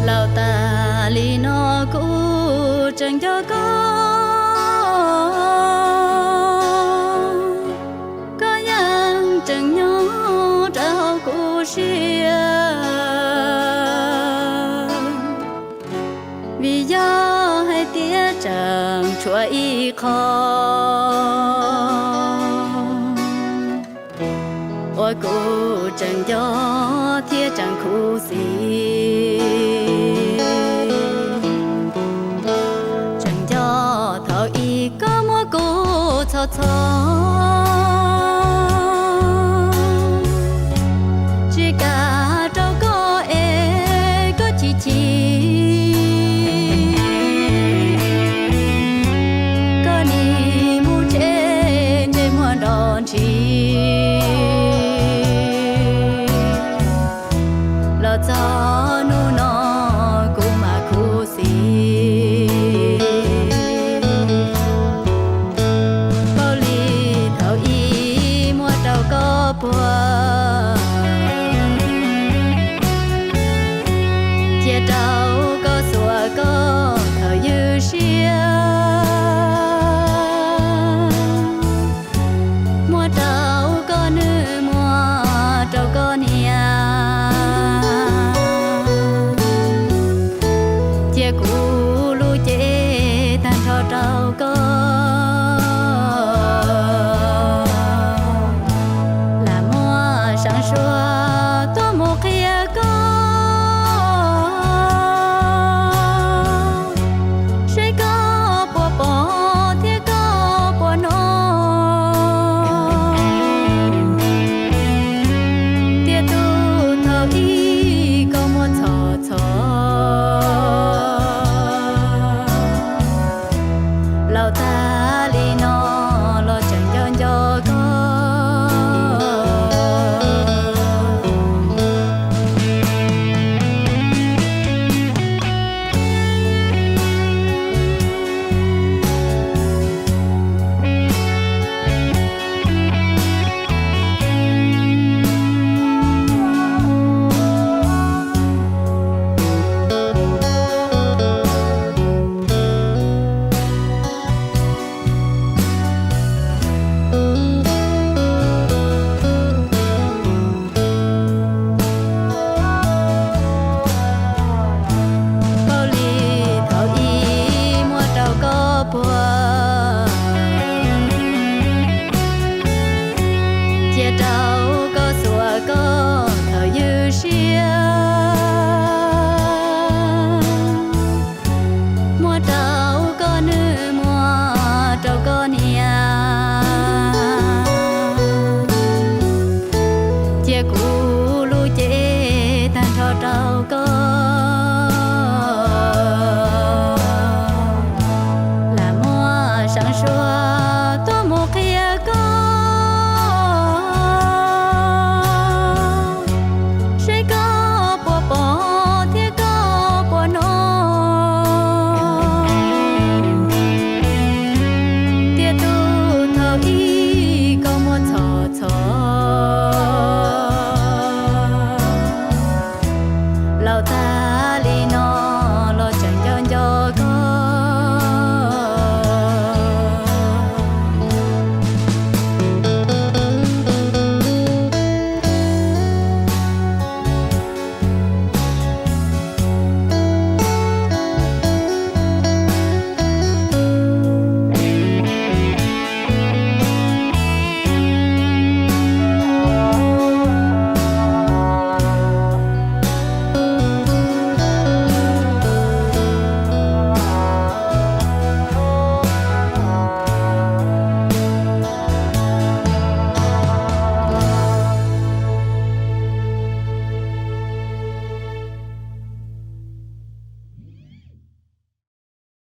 Laus, tas li no kuv tseem nco koj, koj yeej tseem nyob rau hauv kuv siab. Vim yog hais tias tseem tshuav ib qho uas kuv tseem nco thiab tseem khuv xim. Tseem nco thaum ub koj muab kuv txhom txhom, tsis kam rau koj es koj chim chim. Koj nim mus tsev ntsej muag nrov ntsig, los txog hnub no kuv mam khuv xim. Paub li thaum ub muab rau koj puag, cia rau koj xuas koj thaum ywj siab. Muab rau koj nws, muab rau koj niam, cia kuv lub cev tag nrho rau koj. Lam muab seev suab tuaj mus qhia koj, seb koj puas pom thiab koj puas hnov. Tiam tus thaum ub koj muab txhom txhom, laus, tas li no los tseem nco nco koj. Paub li thaum ub muab rau koj puag, cia rau koj xuas koj thaum ywj siab. Muab rau koj nws,